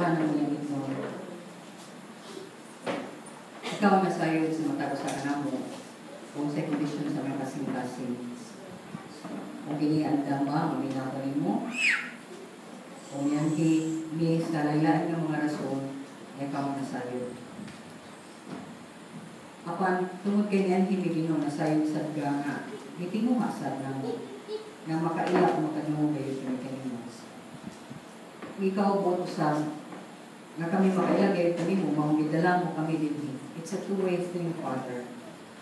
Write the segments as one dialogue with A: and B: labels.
A: Tanan mo yung ignore. Ikaw ang nasayod sa matag usa kanamo kung sa kondisyon sa mga kasing-kasing. Kung giniandam ba, maminaw nimo. Kung yanti mi sa lain nga mga rason, ikaw ang nasayod. Apan tungod kay niyan mi, Ginoo, nasayod sad ka nga gitinguha sad namo nga makaila o makadungog gayud kami kanimo. Ikaw buot usab nga kami makaila gayud kanimo, mao gidala mo kami dinhi. It's a two-way thing, Father.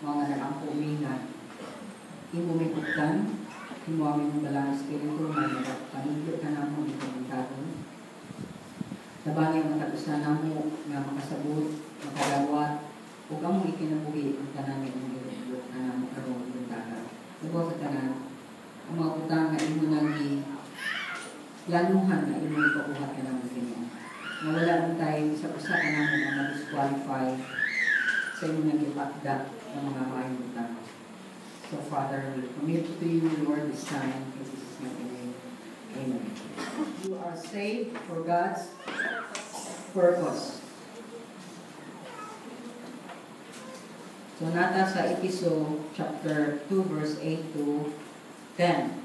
A: Mga nagampo mi nga imo mi updan, imo ang imong Balaang Espiritu nga nagapanudlo ka namo ni karon. Tabangi ang matag usa namo nga makasabot, makadawat, ug among ikinabuhi ang tanan nga imong giudlot na namo karong buntaga. Labaw sa tanan, ang mga butang nga imo nang planuhan nga imo ipabuhat ka namo, Ginoo. Nga wala man tayo sa usa ka namo nga ma-disqualify sa imo nang gitakda ng mga maayong butang. So Father, we commit to you, Lord, this time in Jesus' mighty name. Amen. You are saved for God's purpose. So nata sa Efeso chapter 2 verse 8 to 10.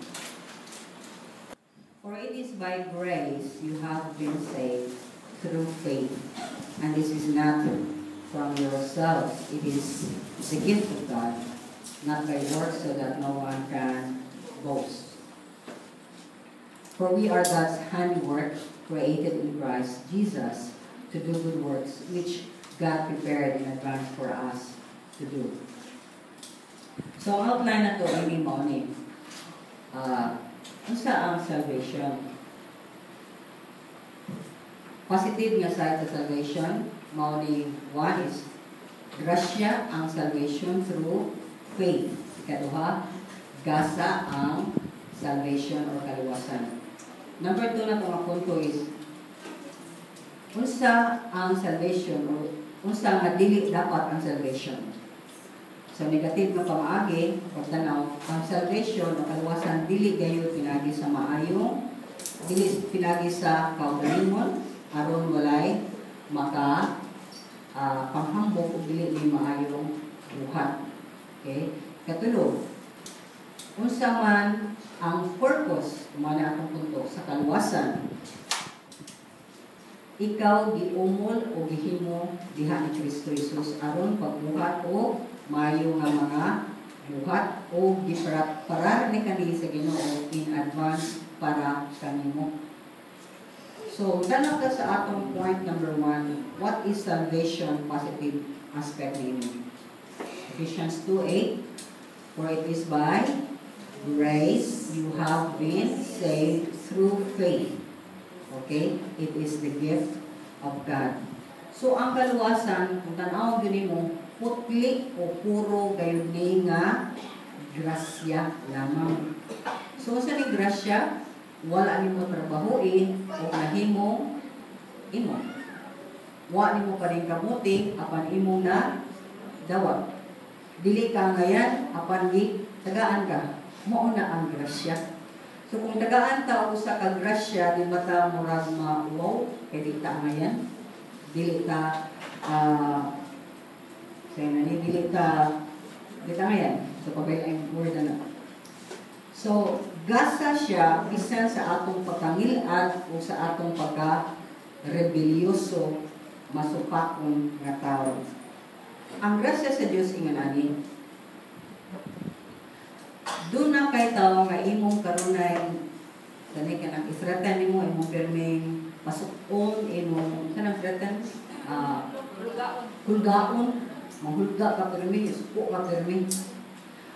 A: For it is by grace you have been saved through faith, and this is not from yourselves, it is the gift of God, not by works, so that no one can boast. For we are God's handiwork, created in Christ Jesus to do good works, which God prepared in advance for us to do. So, ang outline na to ay mao ni. Unsa ang salvation? Positive nga side sa salvation, mao ni one is grasya ang salvation through faith. Ikaduha, gasa ang salvation or kaluwasan. Number two na itong punto is unsa ang salvation o unsa nga dili dapat ang salvation. Sa negative nga pamaagi, pagtanaw, ang salvation o kaluwasan dili gayud pinagi sa maayong, dili pinagi sa kaugalingon, aron walay maka panghambog ug dili ni maayong buhat. Okay? Katulo, unsa man ang purpose, mao na atong punto, sa kaluwasan? Ikaw giumol o gihimo diha ni Kristo Jesus aron pagbuhat og maayo nga mga buhat o giparar ni kani sa Ginoo in advance para kanimo. So, tanaw ka sa atong point number one, what is salvation positive aspect nimo? Ephesians 2:8, "For it is by grace you have been saved through faith." Okay? It is the gift of God. So, ang kaluwasan, kung tan-awon gyud nimo, putli o puro gayud ni nga grasya lamang. So, sa ni grasya, wala nimo trabahoin o nahimo imo. Wa nimo paningkamuti apan imong na dawat. Dili ka ngayan apan gi tagaan ka. Mao na ang grasya. So kung tagaan ta og usa ka grasya, di ba ta murag ma-wow kay di ta ngayan? Dili ta say na ni dili ta di ta ngayan. So pabay ang word na. So gasa siya bisan sa atong pagkangilad o sa atong pagka rebelyoso, masupakon nga tawo. Ang grasya sa Dios ingon ani. Doon na kay tao nga imong karunay kani kanang i-threaten nimo, imong pirming pasukon, imong kanang threaten,
B: Hulgaon.
A: Hulgaon, manghulga ka pirmi, suko ka pirmi.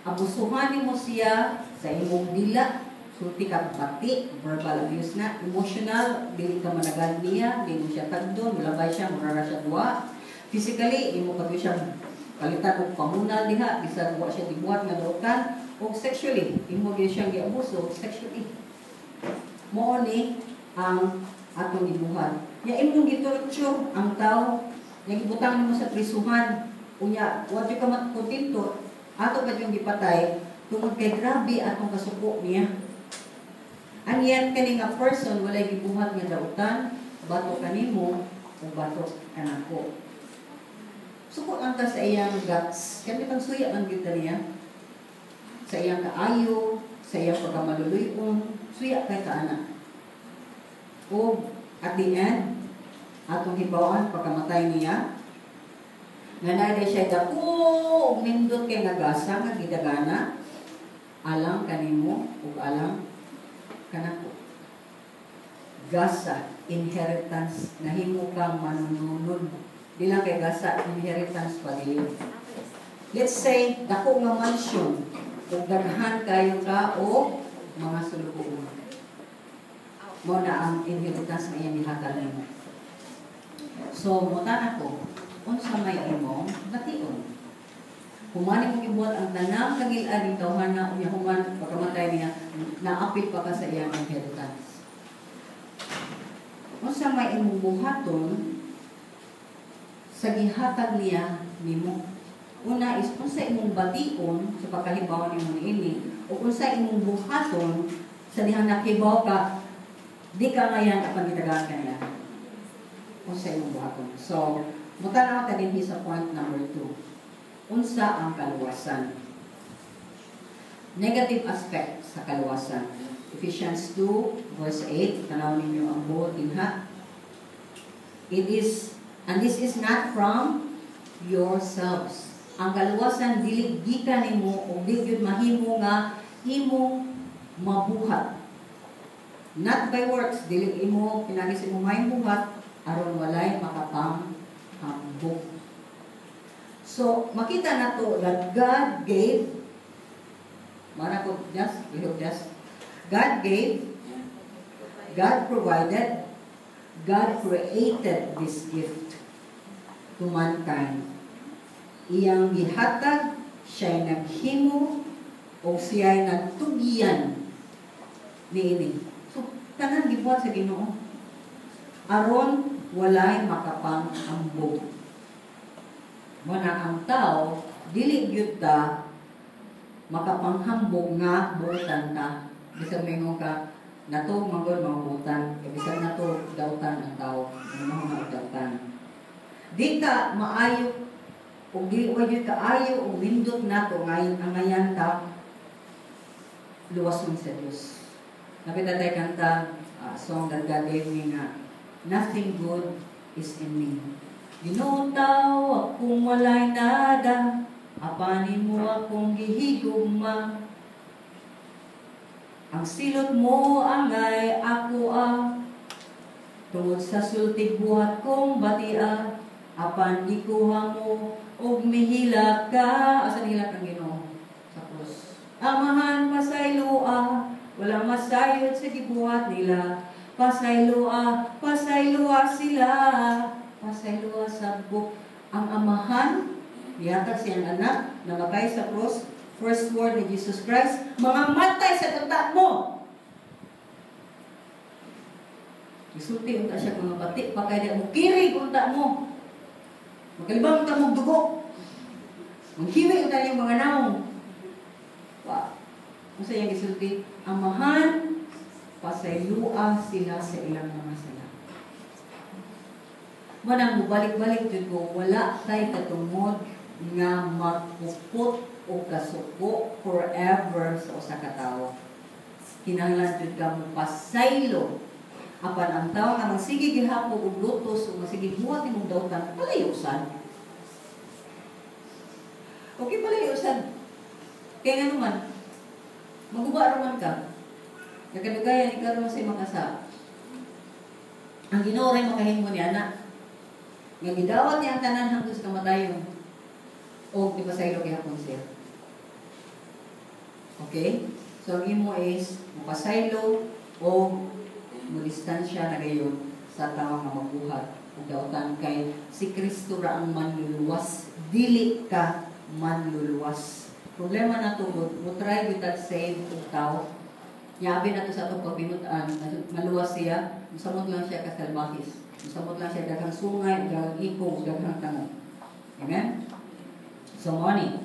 A: Abusuhan nimo siya sa imong dila, sulti ka bati, verbal abuse na, emotional, dili ka managan niya, di mo siya tagdon, mulabay siya, murara siya duwa. Physically, imo pa siya palitan og pamunal diha, bisan wa siya gibuhat nga dautan, ug sexually, imo gyud siyang giabuso sexually. Mao ni ang atong gibuhat. Nya imong gitorture ang tao, nya gibutang nimo sa prisuhan, unya wa jud ka makontento, ato pa yung gipatay tungod kay grabe atong kasuko niya. And yet kani nga person walay gibuhat nga dautan, Batok kanimo o batok kanako. Suko lang ta sa iyang guts. Kaya bitang suya man gyud ta niya. Sa iyang kaayo, sa iyang pagkamaluluyon, suya kay ta ana. O at the end, atong hibawan pagkamatay niya, nga naa siya dako ug nindot kay nga gasa nga gidagana alang kanimo ug alang kanako. Gasa, inheritance, nahimo kang manununod. Di lang kay gasa, inheritance pa dili. Let's say, dako nga mansion, ug daghan kayo ka o mga sulugoon. Mao na ang inheritance nga iyang gihatag nimo. So, mutana ko, unsa may imong bation? Human mo gibuhat ang tanang kagil-an ning tawhana, unya human pagkamatay niya, naapil pa ka sa iyang inheritance. Unsa may imong buhaton sa gihatag niya nimo? Una is unsa imong bation sa pagkahibaw nimo niini o unsa imong buhaton sa dihang nakibaw ka di ka ngayan apan gitagaan ka niya. Unsa imong buhaton? So, mutanaw ta dinhi sa point number 2. Unsa ang kaluwasan? Negative aspect sa kaluwasan. Ephesians 2 verse 8, tanaw ninyo ang buot dinha. It is, and this is not from yourselves. Ang kaluwasan dili gikan nimo ug di gyud mahimo nga imong mabuhat. Not by works, dili imo pinagi sa imong maayong buhat aron walay makapanghambog. So, makita nato that God gave, Mara ko, just, we hope just, God gave, God provided, God created this gift to mankind. Iyang gihatag, siya'y naghimo, o siya'y nagtugyan niini. So, tanan gibuhat sa Ginoo. Aron walay makapanghambog. Mao na ang tao, dili gyud ta makapanghambog nga buotan ta. Bisag maingon ka, nato manggod mga buotan, kay bisag nato dautan ang tao, ano nga dautan. Di ka maayo ug dili wa gyud kaayo ug nindot nato ngayon angayan ta luwason sa Dios. Nakita tayo kanta, song that God gave me nga, "Nothing good is in me." Ginoo, tao akong walay nada, apan imo akong gihigugma. Ang silot mo angay ako ah, tungod sa sultig buhat kong batia, apan gikuha mo og mihilak ka. Asa nihilak ang Ginoo? Sa krus. Amahan, pasayloa, wala masayod sa gibuhat nila. Pasayloa, pasayloa sila. Pasayloa sa buk. Ang amahan, nihatag siyang anak, namatay sa cross. First word ni Jesus Christ, "Mga matay sa unta mo." Isulti unta siya, "Mga bati pa kay mo, kirig unta mo. Magalibang unta mo dugo. Manghiwi unta niyong mga nawong." Wa. Unsa iyang gisulti? "Amahan, pasaylua sila sa ilang mga sala." Manang mubalik-balik jud ko, wala tay katungod nga magpupot o kasuko forever sa usa ka tawo. Kinahanglan jud ka mo pasaylo. Apan ang tawo nga magsige gihapon og lutos o magsige buhat imong dautan, palayo sad. Okay, palayo sad. Kaya nga naman, maguba raman ka. Nagkadugayan, ikaw raman sa makasa. Ang Ginoo ray makahimo ni ana. Nga gidawat niya ang tanan hangtod sa kamatayon. O di pasaylo gihapon siya. Okay? So ang imo is mapasaylo o mo distansya na gayon sa tawo nga magbuhat og dautan kay si Kristo ra ang manluluwas, dili ka manluluwas. Problema na tungod mo try gyud tag save og tao. Yabi na to sa atong pagbinutan, maluwas siya, musamot lang siya kasalbahis. Musamot lang siya daghang sungay, daghang ikog, daghang tango. Amen? So, money.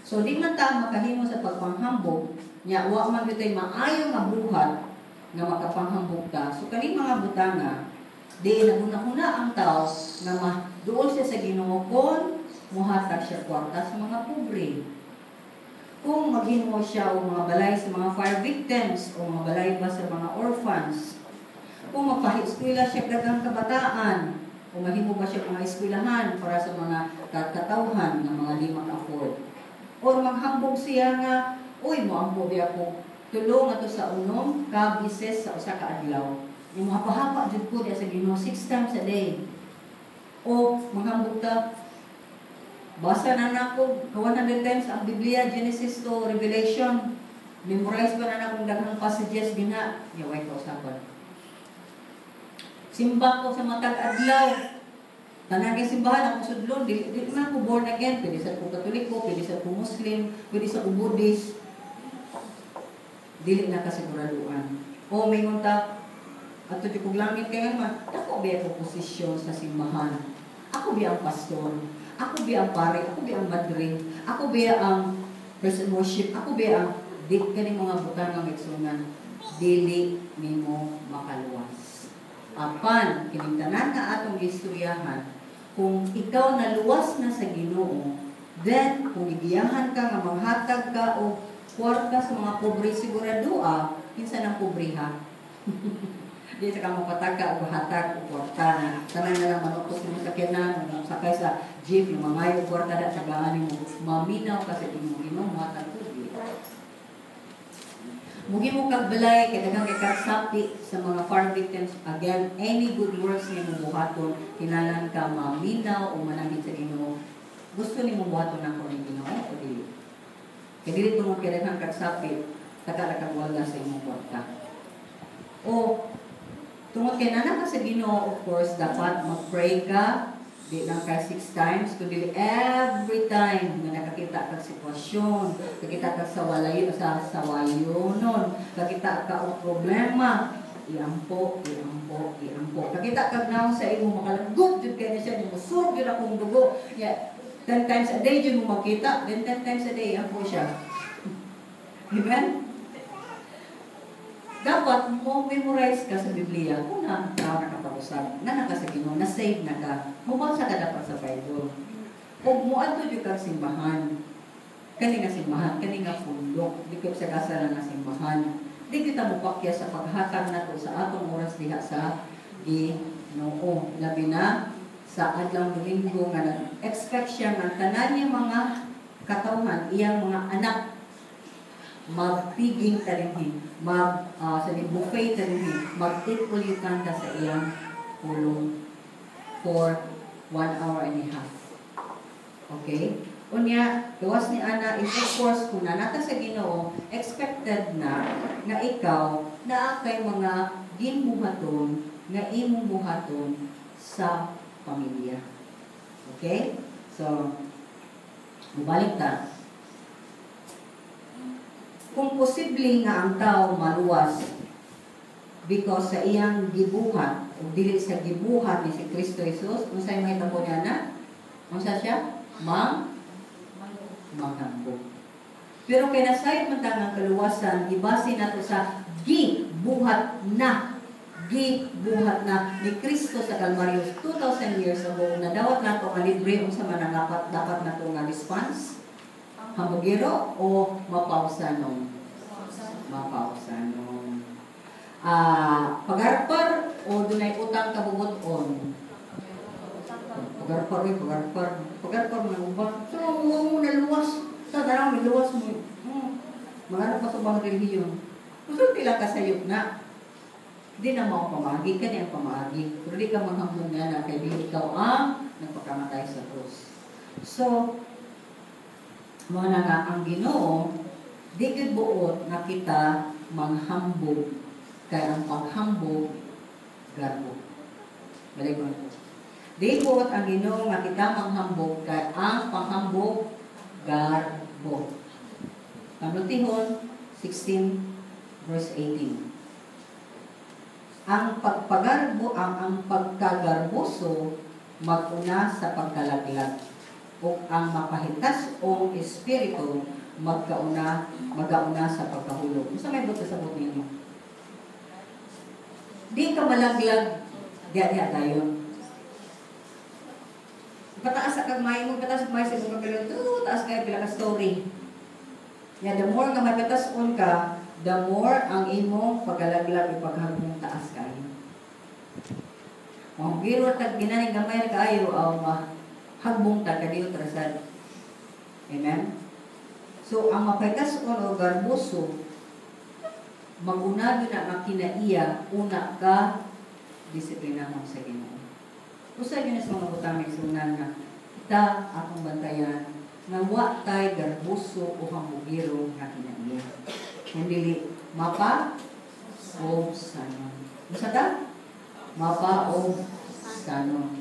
A: So, di man ta makahimo sa pagpanghambog, nya wa man gyud tay maayo nga buhat nga makapanghambog ta. So, kaning mga butanga, Di naghuna-huna ang tao nga maduol siya sa Ginoo kung muhatag siya kwarta sa mga pobre. Kung maghimo siya og mga balay sa mga fire victims o mga balay ba sa mga orphans. Kung mapahi-eskwela siya daghang kabataan o mahimo ba siya mga eskwelahan para sa mga katawhan nga mga di maka-afford. Or maghambog siya nga, "Uy, moampo biya ko tulo nga to sa unom ka beses sa usa ka adlaw. Yung hapa-hapa jud ko diya sa Ginoo six times a day." O maghambog ta, "Basa na nako 100 times ang Biblia, Genesis to Revelation. Memorize pa na nakong daghang passages dinha." Yaway ka usapan. "Simba ko sa matag adlaw. Tanan kay simbahan akong sudlon, dili dili man ko born again, pwede sa ko Katoliko, pwede sa ko Muslim, pwede sa ko Buddhist." Dili na kasiguraduan. O mingon ta, "Adto jud kog langit kay man, dako biya ko posisyon sa simbahan. Ako biya ang pastor, ako biya ang pare, ako biya ang madre, ako biya ang person worship, ako biya ang," di kani mga butang nga maigsuonan, dili nimo makaluwas. Apan kining tanan nga atong gistoryahan, kung ikaw naluwas na sa Ginoo, then kung gigiyahan ka nga maghatag ka og kwarta sa mga pobre, sigurado kinsa nang pobre, ha? Di sa ka mapataka og hatag og kwarta na tanan na lang manutos nimo sa sakyanan, mo sakay sa jeep, yung mga kwarta da tagaan nimo, maminaw ka sa imong Ginoo, mohatag ko di. Mughimo kag balay kay daghang kay kasapi sa mga fire victims. Again, any good works nga imong buhaton, kinahanglan ka maminaw o mananghid sa Ginoo. Gusto nimo buhaton nako ni Ginoo o dili? Kay dili tungod kay daghang kag sapi, taka ra kag walda sa imong kwarta. O tungod kay naa ka sa Ginoo, of course, dapat mag-pray ka, di lang kay six times, kundi every time nga nakakita kag sitwasyon, kakita ka sa walayo, sa sawayonon, kakita ka og problema, iampo, iampo, iampo. Kakita kag naong sa imo, makalagot jud kay na siya, musurog jud akong dugo. Yeah, 10 times a day jud mo makita, then 10 times a day iampo siya. Amen? Dapat mo memorize ka sa Biblia kung na ka nakapag-usab, na naka sa Ginoo, na save na ka, mubasa ka dapat sa Bible. Ug moadto jud kag simbahan. Kani nga simbahan, kani nga pundok, di ka sa kasala nga simbahan. Di kita mopakya sa paghatag nato sa atong oras diha sa Ginoo. Labi na sa adlaw Domingo nga nag-expect siya nga tanan niya mga katawhan, iyang mga anak, magpiging talinhi, mag sa buffet talinhi, mag-take all you can ta sa iyang pulong for 1 hour and a half. Okay? Unya, gawas ni ana is, of course, kung naa na ka sa Ginoo, expected na nga ikaw naa kay mga ginbuhaton nga imong buhaton sa pamilya. Okay? So, mubalik ta. Kung posible nga ang tao maluwas because sa iyang gibuhat o dili sa gibuhat ni si Kristo Jesus, unsay mahitabo niya na? Unsa siya? Manghambog. Pero kay nasayod man ta nga kaluwasan, gibase nato sa gibuhat na ni Kristo sa Kalbaryo 2,000 years ago, nadawat nato nga libre, unsa man ang dapat nato nga response? Hambugiro o mapausanon? Mapausanon. Pagarpar o dunay utang kabubuton? Pagarpar, oy, pagarpar. Pagarpar man uban. So, mo mo naluwas. Sa tanang miluwas mo. Mga ano pa sa bang relihiyon? Gusto tila ka sayop na. Di na mo pamagi ka ang pamagi. Pero di ka manghambog nga na kay di ikaw ang nagpakamatay sa krus. So, mo na nga ang Ginoo di gyud buot nga kita manghambog kay ang paghambog garbo. Balik ko na. Di buot ang Ginoo nga kita manghambog kay ang panghambog garbo. Panultihon 16 verse 18. Ang pagpagarbo, ang pagkagarboso maguna sa pagkalaglag ug ang mapahitas-ong espiritu magauna sa pagkahulog. Unsa may buot sa ninyo? Di ka malaglag. Diha diha dayon. Pataas sa kagmay mo, pataas sa kagmay sa imong kagalingon, tu taas kay pila ka story. Ya, the more nga mapatason ka, the more ang imong pagkalaglag ipaghagong taas kayo. Mahugiro tag ginani gamay ra kaayo aw mahagbong ta kadiyo trasad. Amen. So ang mapatason o garboso, mag-una gyud na nga kinaiya, una ka disiplinahon sa Ginoo. Usa gyud na sa mga butang igsuonan nga kita akong bantayan nga wa tay garboso o hambugiro nga kinaiya. Kung dili mapa o sanon. Unsa ka? Mapa o sanon.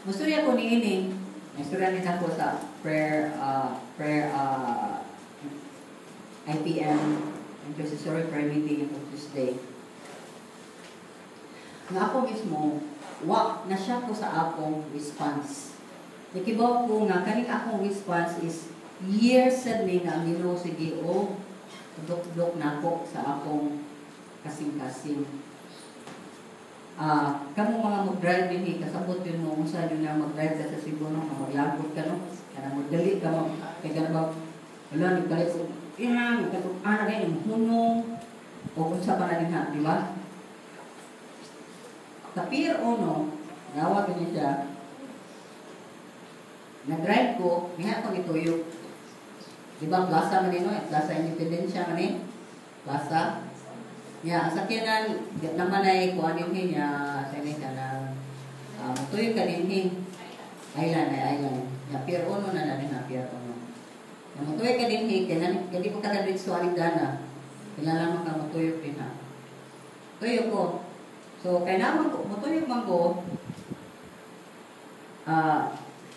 A: Mustorya ko niini. Istorya ni ko sa prayer IPM, intercessory prayer meeting on Tuesday. Nga ako mismo, wa na siya ko sa akong response. Nakibaw ko nga kaning akong response is years sad ni nga ang Ginoo sige o dok-dok nako sa akong kasing-kasing. Kamo mga mag-drive dinhi, kasabot yun mo unsa yun na mag-drive ka sa Cebu, no, nga maglagot ka, no, kana mo dali ka mo kay kana ba wala ni kalit og iyang katong ana kay hunong o unsa pa na dinha, di ba? Sa Pier Uno, nawa gani siya, nag-drive ko, niha ko gituyok. Di ba, plaza man no? Plaza Independencia man eh. Plaza. Ya, ang sakyanan, di naman ay kuha dinhi niya, sa ini ka na, mutuyok ka dinhi. Island ay island. Ya, Pier Uno na na din na, Pier Uno. Ya, mutuyok ka dinhi, kaya na, kaya di ko kakadritso aning dana. Kailangan ka mutuyok din ha. Tuyok ko. So, kaya naman ko, mutuyok man ko,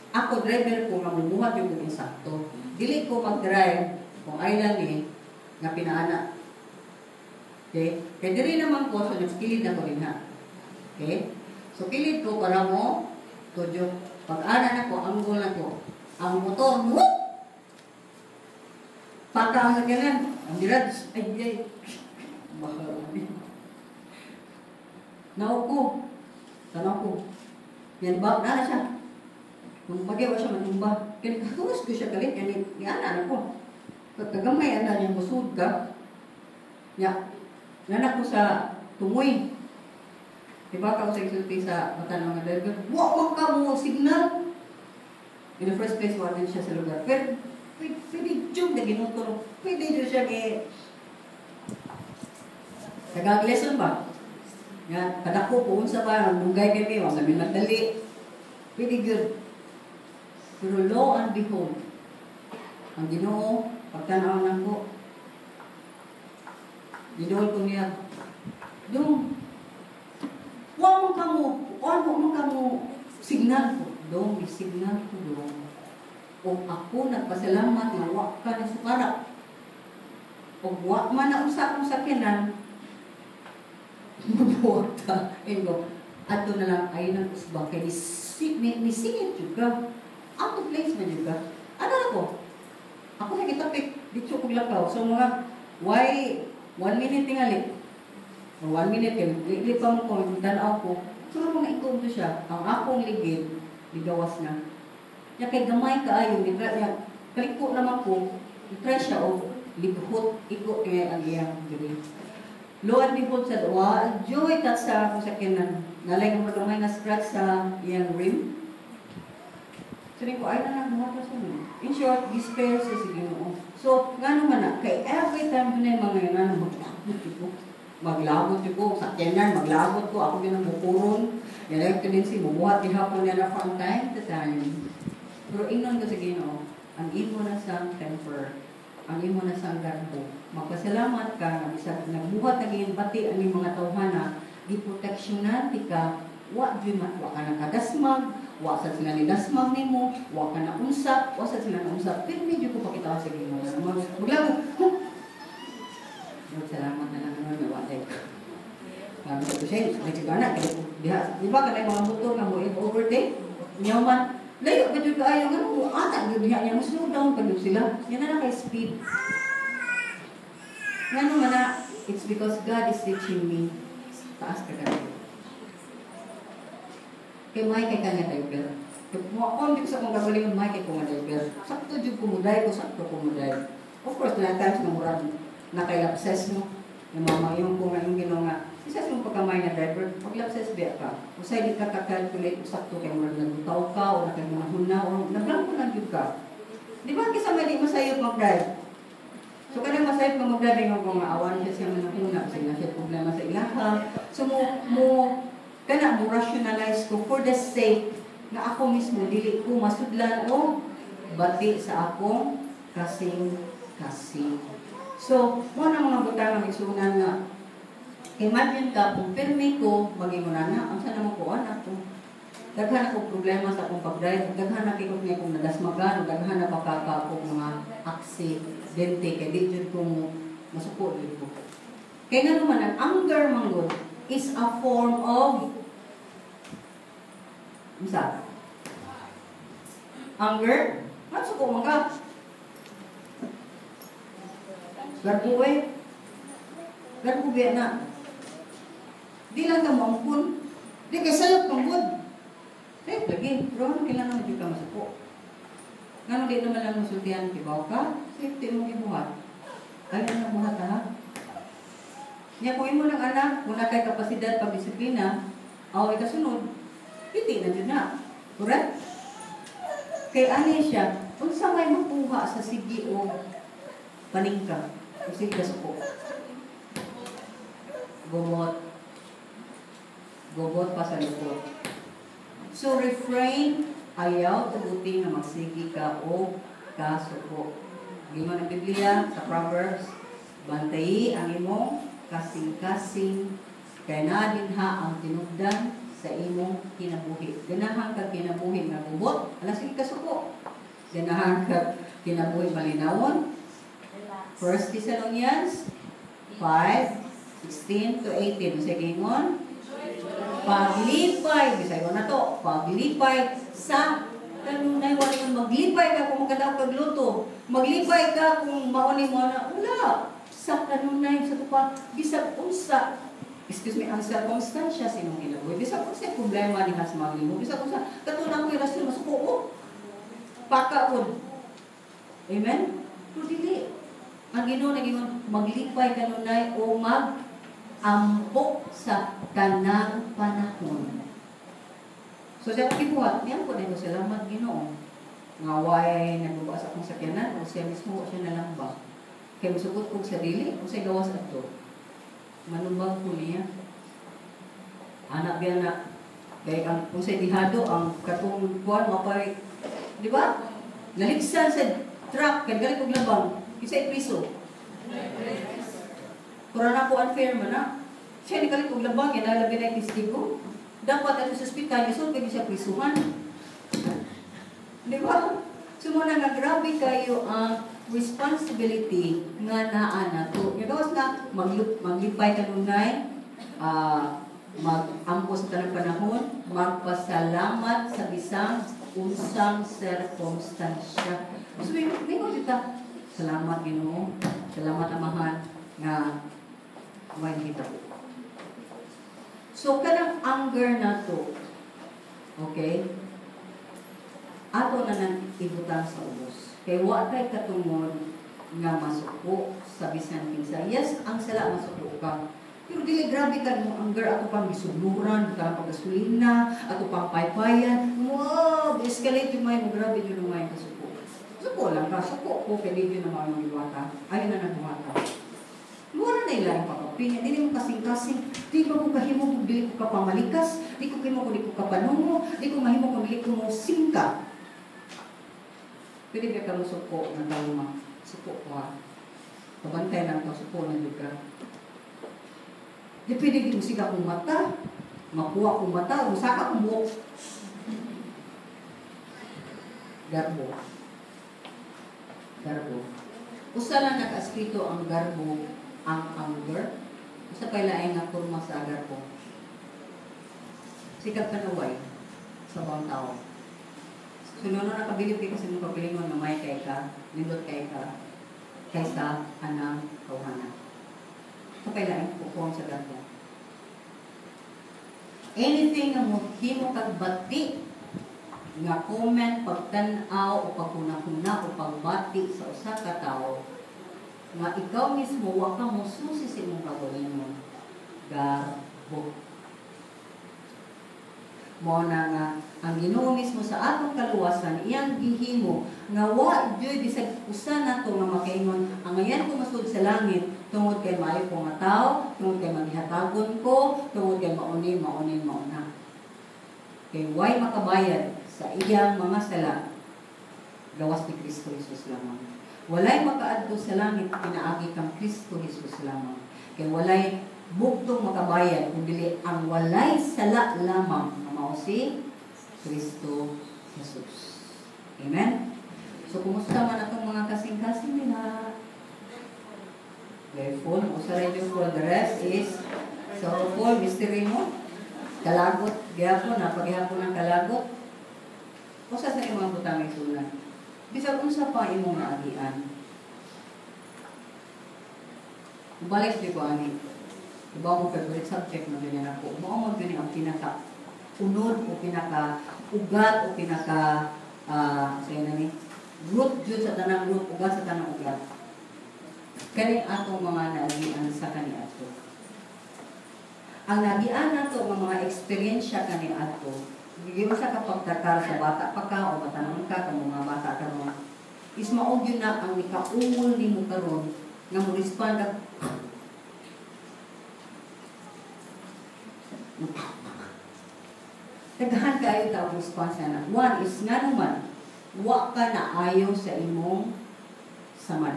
A: ako driver ko nga mubuhat yung kong insakto. Dili ko mag-drive kung island eh, nga pinaana. Okay? Kaya diri naman ko, so nagkilid na ko din ha. Okay? So kilid ko para mo, tudyok. Pag ana na ko, anggol na ko. Ang motor, whoop! Paka ang sakyanan. Ang dirad, ay, ay. Baka, nauko. Tanaw ko. Yan ba? Nana siya. Kung pagyawa siya manumba. Kaya katuwas ko siya kalit. Yan, yan, na ko. Pagkagamay, ana niya, musud ka. Ya, nanak ko sa tumoy. Diba ka sa isulti sa mata ng mga driver, wa man ka mo signal. In the first place, wa din siya sa lugar. Pero, pwede, pwede jud na ginuturo. Pwede jud siya kay Tagalog lesson ba? Nga, kadako ko, unsa ba, nagdugay kami, wa kami magdali. Pwede good. Pero lo and behold, ang Ginoo, pagtanaw nako, giduol ko niya, "Dong, wa man kamo, wa man kamo, signal ko." "Dong, signal ko, dong. O ako nagpasalamat nga wa ka ni sukara. O wa man na unsa akong sakyanan, mabuhat ta." Ingo, ato na lang ay nang usba kay ni singit jud ka. Out of place man jud ka. Ano na ko? Ako sa gitapik, dito kog lakaw. So mga, why, 1 minute tingali. O 1 minute, kay li pa mo ko, tanaw ko. So mga ikaw to siya, ang akong ligid, ligawas na. Ya kay gamay kaayo, ni niya, kaliko naman ko, try siya og lighot, igo kay ang iyang diri. Lo and behold sa wa, joy tat sa akong sakyanan. Nalay ko gamay nga scratch sa iyang rim. So ko ay na lang buhat sa mo. In short, gi-spare sa si Ginoo. So ngano man na kay every time dunay mga yun maglabot ko. Maglabot ko sakyanan, maglabot ko ako gyud ang bukuron. Yan ay tendency mubuhat gihapon niya na from time to time. Pero ingnon ko sa Ginoo, ang imo na sang temper, ang imo na sang garbo. Magpasalamat ka nga bisag nagbuhat na giyon bati ang imong mga tawhana, giproteksyonan ti ka, wa jud wa ka nakadasmag, wa sa sila ni dasmag nimo, wa ka na unsa, wa sa sila na unsa. Pero medyo ko pakita sa Ginoo. Maglabot. Huh? Lord, salamat na lang naman nga wa day. Parang ko siya, may na, kaya diha, di ba kanay mga motor nga mo overtake? Nyaw man, layo pa jud kaayo nga mo ata jud diha niya mo slow down pa jud sila. Yan na lang kay speed. Ngano man na, it's because God is teaching me, taas ka ganito. Kay may kay ka nga driver. Kay mo on di ko sa akong kagalingon, may kay ko nga driver. Sakto jud ko mo-drive ko, sakto ko mo-drive. Of course, na times nga murag nakailapses mo. Yung mama yung ko nga yung Ginoo nga isa sa mong pagkamay nga driver, pag lapses biya ka. Usay di ka ka-calculate sakto kay murag nagbutaw ka o nakay mga huna o nablangko lang jud ka. Di ba kisa may di masayop mag-drive? So kanang masayop nga mag-drive nga ko nga awan siya siya manahuna kasi na siya problema sa ilaha. So mo kana mo rationalize ko for the sake na ako mismo dili ko masudlan o bati sa akong kasing-kasing. So, mo na mga butang nga igsuonan nga imagine ka kung pirmi ko magingon na unsa naman ko anak ko. Daghan ako problema sa akong pag-drive, daghan na kay ko kung nadasmagan, o daghan na pa ka mga aksidente kay di jud ko mo masuko jud ko. Kay nga naman ang anger manggod is a form of unsa? Anger? Masuko man ka. Garbo eh. Garbo biya na. Di lang ka moangkon. Di kay sayop kang good. Eh, lagi. Pero ano kailangan mo ka masuko? Ngano di naman lang musultihan, kibaw ka, safety mo gibuhat. Ayaw na buhat ha. Nya kung imo ng anak, kung na kay kapasidad pagdisiplina, aw ikasunod, piti na jud na. Correct? Kay ani siya, unsa may makuha sa sige o paningka, o sige kasuko. Gumot. Gumot pa sa lukot. So refrain, ayaw tuguti nga magsige ka o kasuko. Gingon ang Biblia sa Proverbs, bantayi ang imong kasing-kasing kay naa dinha ang tinubdan sa imong kinabuhi. Ganahan ka kinabuhi nga gubot, ala sige kasuko. Ganahan ka kinabuhi malinawon. 1 Thessalonians 5:16 to 18. Sa gingon, paglipay, bisayo na to, paglipay sa kanunay, wala yung maglipay ka kung magkadaog kag luto, maglipay ka kung mauni mo na, wala. Sa kanunay, sa tupa, bisag unsa, excuse me, ang circumstansya sa imong kinabuhi, bisag unsa problema ni has mo, bisag unsa, katong ko rason masuko ko, pakaon. Amen? Pero dili. Ang Ginoo nagingon, maglipay kanunay o mag-ampok sa kanang panahon. So siya kibuhat, niyan po din ko salamat Ginoo. Nga way nagbuba sa akong sakyanan o siya mismo siya nalamba. Kaya musugot kog sa dili, kung sa'y gawas adto. Manubag ko niya. Anak biya na, kay ang kung sa'y dihado, ang katong kuwan, mapay, di ba? Naligsan sa truck, kaya galing kog labang, isa'y priso. Pero na ko unfair man na. Siya ni kalit og labang, yan nalabi na yung testigo. Dapat ato sa ospital, isod kayo siya prisuhan. Di ba? So mo na nga, grabe kayo ang responsibility nga naa na to. Nga gawas na maglipay kanunay, mag-ampo sa tanang panahon, magpasalamat sa bisang unsang circumstansya. So, mingon kita, salamat Ginoo, salamat Amahan nga may kita. So kanang anger na to, okay? Ato na nang ibutang sa ubos. Kay wa kay katungod nga masuko sa bisan kinsa. Yes, ang sala masuko ka. Pero dili grabe ka mo anger ato pang gisuluran, ka pang gasolina, ato pang paypayan. Wow, escalate yung may mo grabe yun ang may kasuko. Suko lang ka, suko ko kay di yun ang mga gibuhata. Ayaw na nagbuhata. Wala na ilang pagkapinga, dili mo kasing-kasing, di ba ko kahimo kung dili ko kapamalikas, di ko kahimo kung di ko kapanungo, di ko mahimo kung dili ko mo singka. Pwede ba ka mo suko na kalma? Suko ko ha. Kabantay lang ka, suko na dito ka. Di pwede di mo siga kong mata, makuha kong mata, musaka kong buhok. Garbo. Garbo. Usa lang nag-askrito ang garbo, ang anger. Usa pa'y laing nga kurma sa garbo. Sikat kanaway sa bang tao. So, noon nakabilib kay kasi mong kabilingon na may kay ka, nindot kay ka, kaysa anang kauhanan. Sa pa'y laing pukong sa garbo. Anything nga mohimo kag bati nga comment, pagtan-aw o paghuna-huna o pagbati sa usa ka tawo nga ikaw mismo wa ka mosusi sa imong kaugalingon, garbo. Mao na nga ang Ginoo mismo sa atong kaluwasan, iyang gihimo nga wa gyud bisag usa nato nga makaingon, "Angayan ko masud sa langit tungod kay maayo ko nga tawo, tungod kay maghatagon ko, tungod kay mauni, mauni, mauna." Kay way makabayad sa iyang mga sala gawas ni Kristo Jesus lamang. Walay makaadto sa langit pinaagi kang Kristo Jesus lamang. Kay walay bugtong makabayad kung dili ang walay sala lamang nga mao si Kristo Jesus. Amen? So, kumusta man atong mga kasing-kasing nila? Joyful. Usa ra joyful. The rest is sorrowful. Mystery mo. Kalagot. Gihapon na. Paghihapon ng kalagot. Usa sa imong butang isunan. Bisag unsa pa imong naagian. Balik di ko ani. Iba mo favorite subject na ganyan ako. Mao mo gani ang pinaka unod o pinaka ugat o pinaka sa na ni root jud sa tanang root, ugat sa tanang ugat. Kani atong mga naagian sa kaniadto. Ang naagian nato nga mga eksperyensya kaniadto, giunsa ka pagtakar sa bata pa ka o batanon ka, kamo mga bata karon, is mao gyud na ang nikaungol nimo karon nga mo respond ka. Daghan kaayo ta ang response na. One is nga naman wa ka naayo sa imong samad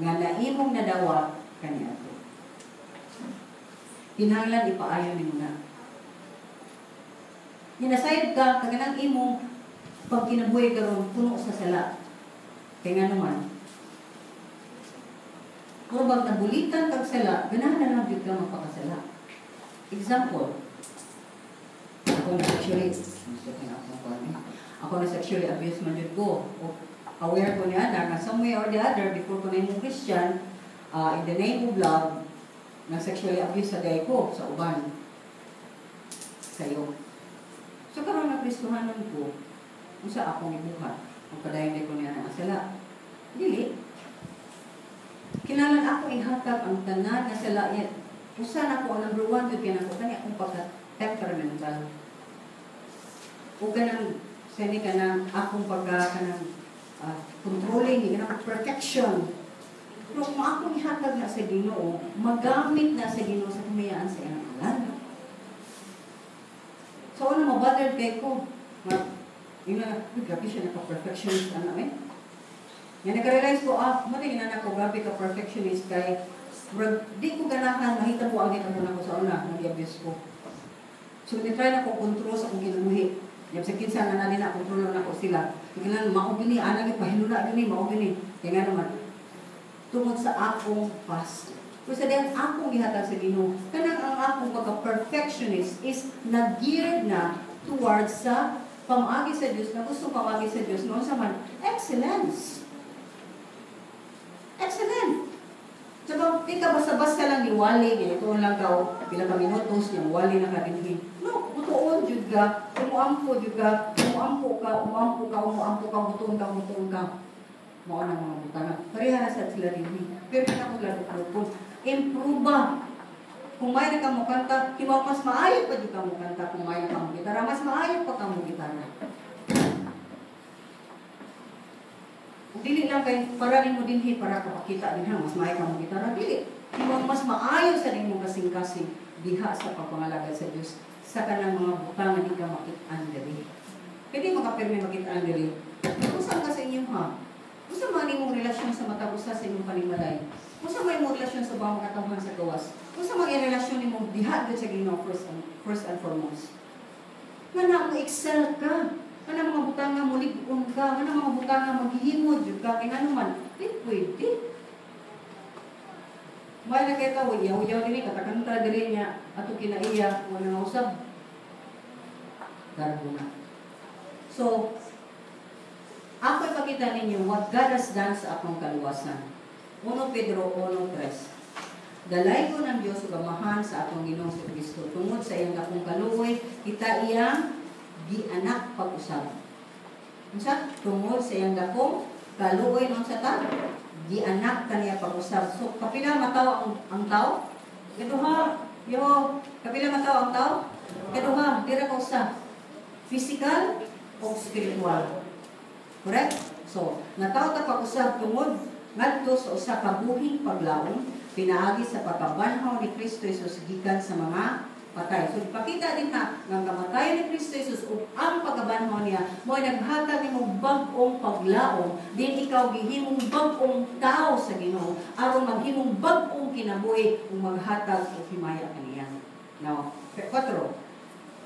A: nga naimong nadawa kaniadto. Kinahanglan ipaayo nimo na. Ginasayod ka, kaganang imong pagkinabuhi karon puno sa sala. Kay nga naman, kung bang nabulitan kag sala, ganahan na lang jud ka magpakasala. Example, ako na sexually abused man jud ko. O, aware ko niya na some way or the other, before ko na imong Christian, in the name of love, nang sexually abuse sa day ko, sa uban, sa'yo. So karon nga Kristohanon ko, unsa akong ibuhat? Ang padayon ko niya ang sala. Dili. Kinahanglan ako ihatag ang tanan nga sala. Usa na ko ang number one jud kay nako kani akong pagka temperamental. O kanang sani kanang akong pagka kanang controlling, kanang perfection. Pero kung akong ihatag na sa Ginoo, magamit na sa Ginoo sa kumayaan sa iyang alam. So, ano, mabothered kay ko. Yun na, uy, grabe siya, naka-perfectionist, ano eh. Yan, naka-realize ko, mali, yun na ko, grabe ka-perfectionist kay, di ko ganahan, mahita po ang dito na ko sa una, nag-abuse ko. So, nitry na ko control sa akong kinabuhi. Yan, sa kinsa nga na na, control na ko sila. Kailangan, mao gini, ana, pahilula gini, mao gini. Kaya nga naman, tungod sa akong past. Kung sa diyang akong gihatag sa Ginoo, kanang ang akong pagka-perfectionist is nag-geared na towards sa pamaagi sa Dios, na gusto pamaagi sa Dios, noon sa man, excellence. Excellent. So, di ka basta-basta lang niwali, ganito lang ka, pila ka minutos, yung wali na ka dinhi. No, mutuon jud ka, umuampo jud ka, umuampo ka, umuampo ka, umuampo ka, mutuon ka, mutuon ka. Mao na mga butanga. Pareha na sad sila dinhi. Pero na ako lalo. Improve ba? Kung may na ka mo kanta, himaw mas maayo pa jud ka mo kanta. Kung may na ka mo gitara, mas maayo pa ka mo gitara. Kung dili lang kay para nimo dinhi para kapakita dinha mas maayo ka mo gitara, dili. Himaw mas maayo sa nimong kasing-kasing diha sa pagpangalagad sa Dios sa kanang mga butang nga di ka makit-an diri. Pwede makapirmi makit-an diri. Unsa ka sa inyong ha? Unsa man imong relasyon sa matag usa sa imong panimalay? Unsa man imong relasyon sa ubang mga katawhan sa gawas? Unsa man imong relasyon nimo diha gyud sa Ginoo first and foremost? Nga na mo excel ka, nga na mga butang nga mulig-on ka, nga na mga butang nga maghihimod jud ka, kay ngano man di pwede. May na kay ka yaw-yaw dinhi katakanta diri niya ato kinaiya wala nga usab. Garbo na. So, ako ipakita ninyo what God has done sa akong kaluwasan. 1 Pedro 1:3. Dalaygon ang Dios ug Amahan sa atong Ginoong Kristo. Tungod sa iyang dakong kaluoy, kita iyang gianak pag-usab. Unsa? Tungod sa iyang dakong kaluoy, unsa ta? Gianak kaniya pag-usab. So, kapila mataw ang tao? Kaduha. Yo, kapila mataw ang tao? Kaduha, dira ka usa. Physical o spiritual. Correct? So, nataw ta pag-usab tungod ngadto sa usa ka buhing paglaom pinaagi sa pagkabanhaw ni Kristo Jesus gikan sa mga patay. So ipakita din ha nga ang kamatayon ni Kristo Jesus ug ang pagkabanhaw niya mo'y naghatag nimo bag-ong paglaom din ikaw gihimong bag-ong tao sa Ginoo aron maghimong bag-ong kinabuhi ug maghatag og himaya kaniya. Now, 4.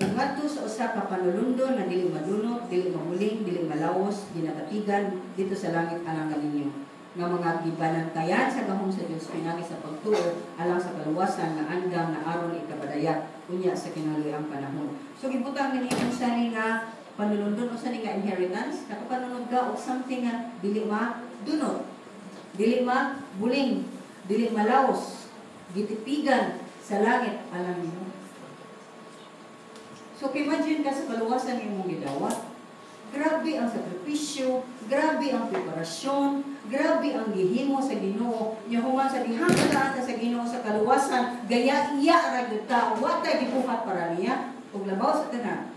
A: Ngadto sa usa ka panulundon nga dili madunot, dili mahuling, dili malawos, ginatatigan dito sa langit alang kaninyo nga mga gibanantayan sa gahom sa Dios pinagi sa pagtuo alang sa kaluwasan nga andam na aron ikapadayag unya sa kinaluyang panahon. So gibutang ni unsa ni nga panulundon, unsa ni nga inheritance, nakapanunod ka og something nga dili madunot, dili mabuling, dili malawos, gitipigan sa langit alang nimo. So imagine ka sa kaluwasan imong gidawat. Grabe ang sakripisyo, grabe ang preparasyon, grabe ang gihimo sa Ginoo. Nya human sa dihang ta sa Ginoo sa kaluwasan, gaya iya ra gyud ta, wa tay gibuhat para niya ug labaw sa tanan.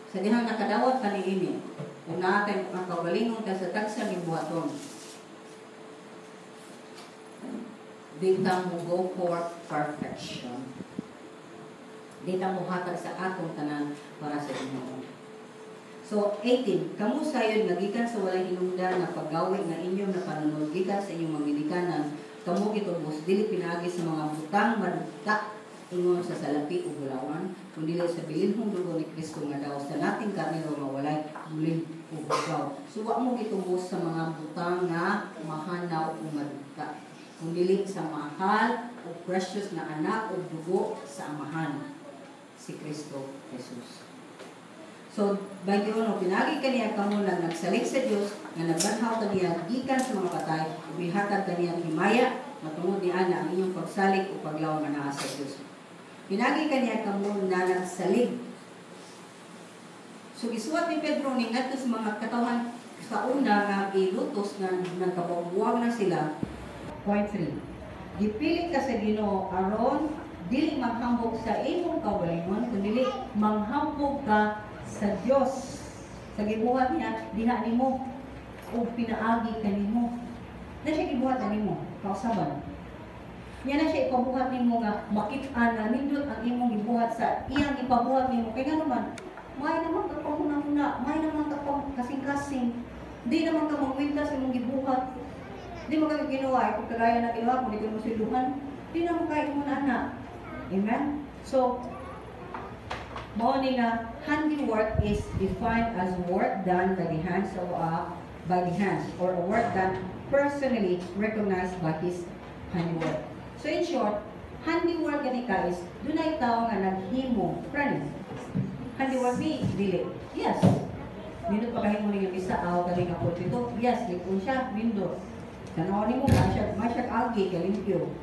A: Sa dihang nakadawat ka niini, ug naa tay ang kaugalingon ta sa tagsa gibuhaton. Di ta mo go for perfection. Di ta mohatag sa atong tanan para sa Ginoo. So, 18. Kamu sayon nga gikan sa walay hinungdan nga paggawi nga inyong napanunod gikan sa inyong mga ginikanan, kamo gitubos dili pinaagi sa mga butang madugta ingon sa salapi ug bulawan, kundi sa bilinhong dugo ni Kristo nga daw sa nating karnero nga walay bulin ug hugaw. So, wa mo gitubos sa mga butang nga mahanaw ug madugta, kundi sa mahal o precious na anak o dugo sa Amahan, si Kristo Jesus. So, 21, pinagi kaniya kamo lang nagsalig sa Dios nga nagbanhaw kaniya gikan sa mga patay, ug mihatag kaniya himaya matungod ni ana ang inyong pagsalig o paglawom anaa sa Dios. Pinagi kaniya kamo na nagsalig. So, gisuwat ni Pedro ni ngadto sa mga katawhan sa una nga ilutos nga nagkabuwag na sila. Point 3. Gipili ka sa Ginoo aron dili manghambog sa imong kaugalingon, kundi manghambog ka sa Dios sa gibuhat niya diha nimo ug pinaagi kanimo. Na siya gibuhat nimo kausaban. Niya na siya ipabuhat nimo nga makit-an nga nindot ang imong gibuhat sa iyang ipabuhat nimo. Kay ngano man, may naman ka panghuna-huna, may naman ka kasing-kasing. Di naman ka mangwinta sa imong gibuhat. Di mo kami ginawa, kung kagaya na ginawa, kung di ko mo silduhan, di naman kayo mo na anak. Amen? So, mao ni nga handiwork is defined as work done by the hands of by the hands or a work done personally recognized by his handiwork. So in short, handiwork gani ka is dunay tawo nga naghimo. Pranis. Handiwork ni dili. Yes. Nindot pa kahimo ni bisa aw kani nga pulpito. Yes, likon siya nindot. Tanaw nimo ba siya, may siya agi kay limpyo.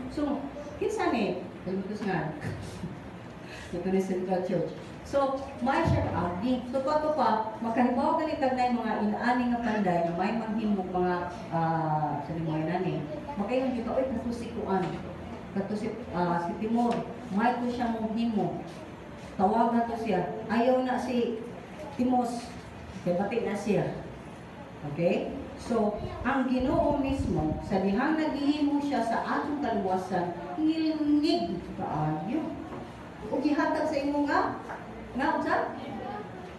A: So, kinsa ni? Kalimutos nga. Ito ni Central Church. So, may siya agi. So, pa pa, makahibaw gani tag nay mga inaani nga panday nga may manghimog mga sa mga inani. Makaingon jud ka, oy, kato si kuan. Kato si Timor, may to siya mong himo. Tawag na to siya. Ayaw na si Timos. Kay bati na siya. Okay? So, ang Ginoo mismo, sa dihang naghihimo siya sa atong kaluwasan, ngilngig kaayo. O gihatag sa imo nga? Nga unsa?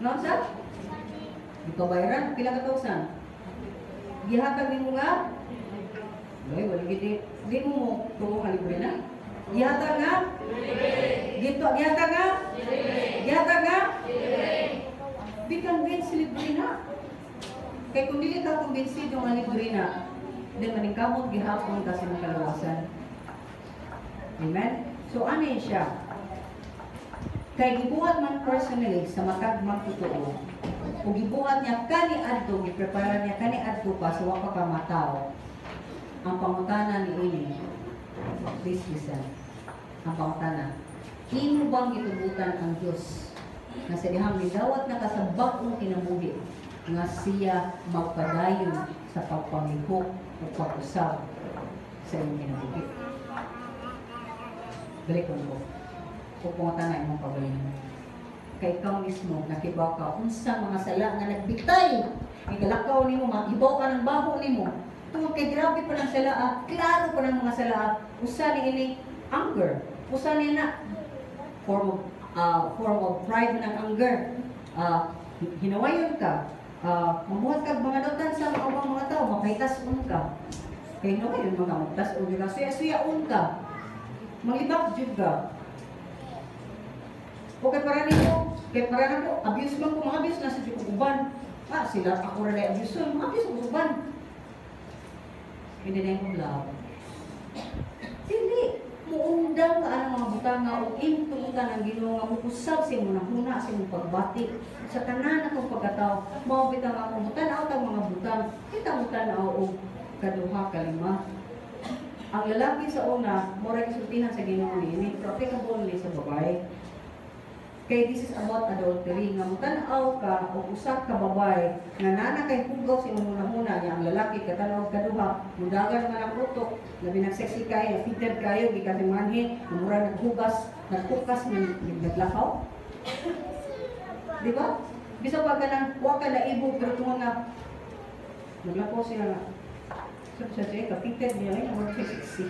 A: Nga unsa? Gipabayaran pila ka thousand? Gihatag nimo nga? Ay, wala gid di mo mo tuo nga libre na. Gihatag nga? Libre. Gito gihatag nga? Libre. Gihatag nga? Libre. Be convinced libre na. Kay kung dili ka kumbinsido nga libre na, then maningkamot gihapon ka sa imong kaluwasan. Amen? So ano yun siya? Kay gibuhat man personally sa matag magtotoo, o gibuhat niya kani adto, giprepara niya kani adto pa sa wa pa ka mataw. Ang pangutana ni ini, please listen. Ang pangutana, imo bang gitugutan ang Diyos nga sa dihang midawat na ka sa bag-ong kinabuhi nga siya magpadayon sa pagpamihok o pag-usab sa imong kinabuhi? Balik ko ko. O pangutana imong pagalingon. Kay ikaw mismo nakibaw ka unsa mga sala nga nagbitay. Igalakaw nimo, mahibaw ka ng baho nimo. Tungod kay grabe pa ng sala, ah, klaro pa ng mga sala, ah. Usa ni ini anger. Usa ni na form of pride ng anger. Hinawayon ka. Mamuhat kag mga dautan sa mga ubang mga tao, makahitas-on ka. Kay hinawayon mga magtas-on ka, suya-suyaon ka. Manglibak jud ka. O kay para nimo, kay para nako, abuse man ko, mga abuse na sa jud uban. Ah, sila ako ra na abuse, mga abuse ko uban. In the name of love. Dili, muundang ka anang mga butang nga o imtuutan ang Ginoo nga mukusab sa imong hunahuna, sa imong pagbati, sa tanan akong pagkatao. Mao bitaw nga kung mutan-aw tag mga butang, kita mutan-aw og kaduha, kalima. Ang lalaki sa una, mura gisultihan sa Ginoo niini, pero applicable ni sa babae. Kay this is about adultery nga mutan-aw ka og usa ka babae nga nana kay hugaw sa imong hunahuna niya. Ang lalaki katanaw kaduha, mudagan man ang utok, labi nag sexy kayo, fitted kayo gikan sa manhi, mura naghugas, nagkukas, naglakaw, di ba? Bisa pa kanang wa ka naibo, pero tungod nga naglakaw siya nga sabi sa siya ka-fitted niya ay mura siya sexy,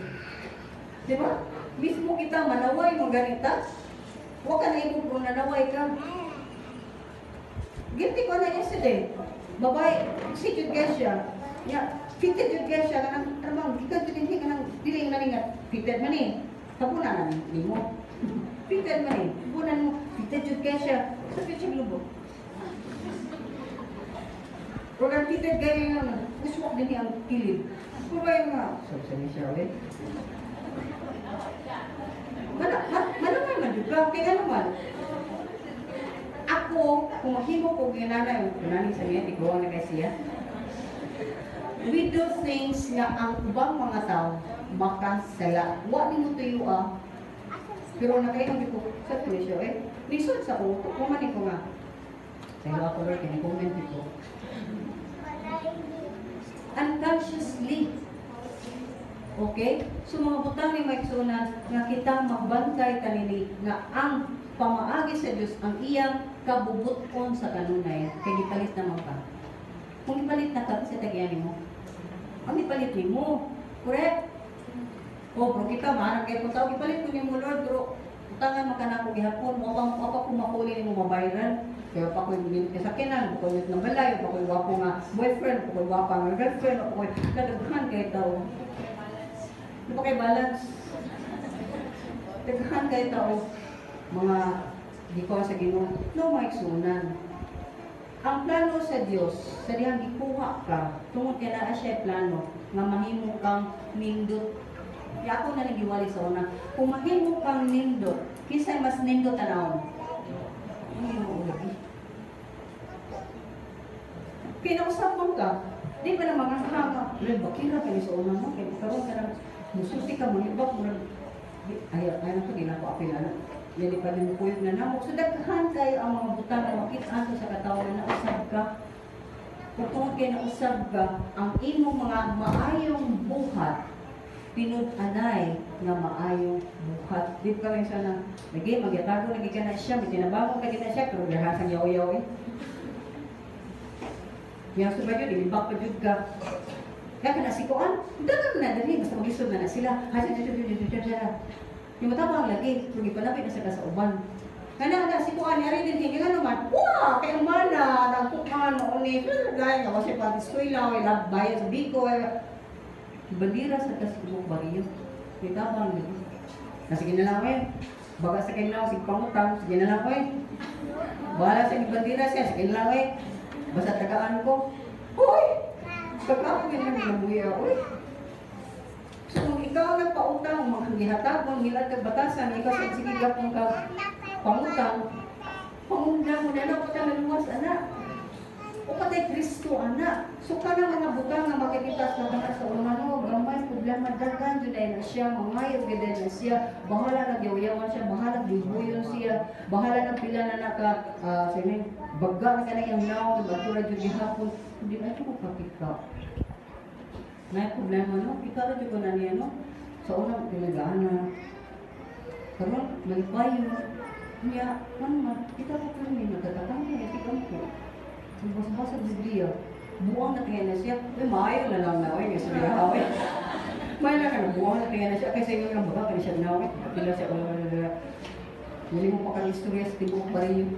A: di ba? Mismo kita manaway mo ganita. Wa ka naibo kung nanaway ka. Guilty ko na yesterday. Babae, si jud kay siya. Ya, fitted jud kay siya kanang ano bang gikan jud dinhi kanang dili man nga fitted man ni. Tabunan na nimo. Fitted man ni. Tabunan mo, fitted jud kay siya. Sa siya lubo. Program fitted kay nga uswak dinhi ang kilid. Babae nga, sabi sa niya ulit. Mana, manaway man jud ka, kay ano man. Ako, kung mahimo ko ginana, kunani sa niya, tiguan na kay siya. We do things nga ang ubang mga tao makasala. Wa nimo tuyo ah. Pero nakaingon ko, sa tuloy siya eh. Lisod sa ko, kumanin ko nga. Sa ilo ako, Lord, kini-comment ko. Unconsciously. Okay? So mga butang ni Mike Sunan, nga kita magbantay kanini nga ang pamaagi sa Dios ang iyang kabubuton sa kanunay kay gipalit naman ka. Kung gipalit na ka sa tagian nimo. Ang gipalit nimo. Correct? O, pero kita maharap kay kung tao gipalit ko nimo, Lord, pero utangan man ka nako gihapon, mo pa ko makuli nimo mabayaran. Kaya pa ko yung kasakyanan, pa ko yung ng balay, pa ko yung wapo nga boyfriend, pa ko yung wapa nga girlfriend, pa ko yung kadaghan kay tao. Di ba kay balance? Daghan kay tao mga di ko sa Ginoo, no maigsunan. Ang plano sa Dios sa dihang gikuha ka tungod kay naa siya plano nga mahimo kang nindot. Ya ako na nagiwali sa una. Kung mahimo kang nindot, kinsay mas nindot tanawon? Ang Ginoo lagi. Kinausap man ka, di ba na mga hanga, Lord, bakira kayo sa una mo, kaya karon ka na, musulti ka, mulibak, murag, ay, ay, ano to, di na ako apil, ano, yan pa din kuyog na namo. So, daghan kayo ang mga butang na makita sa katawhan na nausab ka. Kung tungod kay nausab ka, ang imong mga maayong buhat, tinud-anay nga maayong buhat. Di ba kami sana, lagi, magyatago, lagi ka na siya, may tinabago ka na siya, pero gahasang yaw-yaw eh. Yang sa jud, ilibak pa jud ka. Kaya ka na si Kuan, dagang na dali, basta maglisod na na sila. Hasa, jud, jud, jud, jud, jud. Yung matabang lagi, kung ipalapit na sa kasauban. Kana na si Kuan, yari din hingi nga naman, wah, kay umana, nagkukan, mauni, gaya nga, kasi pag eskwela, way bayad sa Bicol. Bandira sa tas kumok bariyo. May tabang lagi. Na sige na lang eh. Baga sa kanya, sige pangutang, sige na lang eh. Bahala sa bandira siya, sige na lang eh. Basta tagaan ko. Hoy! Pagkako yun ang ginabuhi ako eh. So kung ikaw nagpautang, mga gihatag, ngilad kag batasan, ikaw sa sige gapon ka pangutang, pangundang mo na na, utang na luwas, anak. O patay Kristo ana. So kana mga butang nga makikita sa tanan sa una no, gamay problema daghan jud na siya, mangayo gyud na siya, bahala na gyawyawan siya, bahala gibuyon siya, bahala na pila na naka sige bagga na kanang iyang naong batura jud gihapon. Hindi na ko kakita. Na problema no, kita ra jud ko na niya no. Sa una pinagaan na. Karon malipayo niya, ano man, kita ko pero may nagtatakang niya, tikang ko. Basa-basa Biblia. Buang na tingin na siya. Uy, maayo na lang na, uy, nga sabi ha, uy. Maayo na ka na, buang na tingin na siya. Kasi nga lang, baka kani siya na, uy. Pila siya, wala. Dili mo pa kang istorya sa tibuok pa rin yun.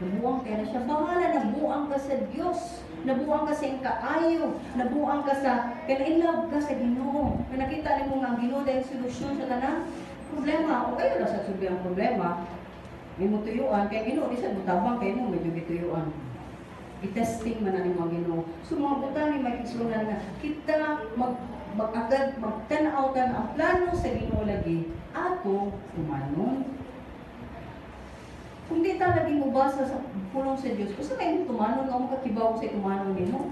A: Nabuang kaya na siya. Bahala, nabuang ka sa Diyos. Nabuang ka sa iyong kaayo. Nabuang ka sa, kaya in love ka sa Ginoo. Kaya nakita nimo nga ang Ginoo dahil solusyon sa tanang problema. O kayo lang sa sulbi ang problema. May mo tuyuan, kaya Ginoo di sa mutabang kayo mo medyo gituyuan. I-testing man na nimo ang Ginoo. So mga butang ni may kisunan nga kita mag-agad magtan-aw ta ang plano sa Ginoo lagi ato tumanon. Kung di ta lagi mo basa sa pulong sa Dios, usa kay mo tumanon nga mo kakibaw sa tumanon nimo.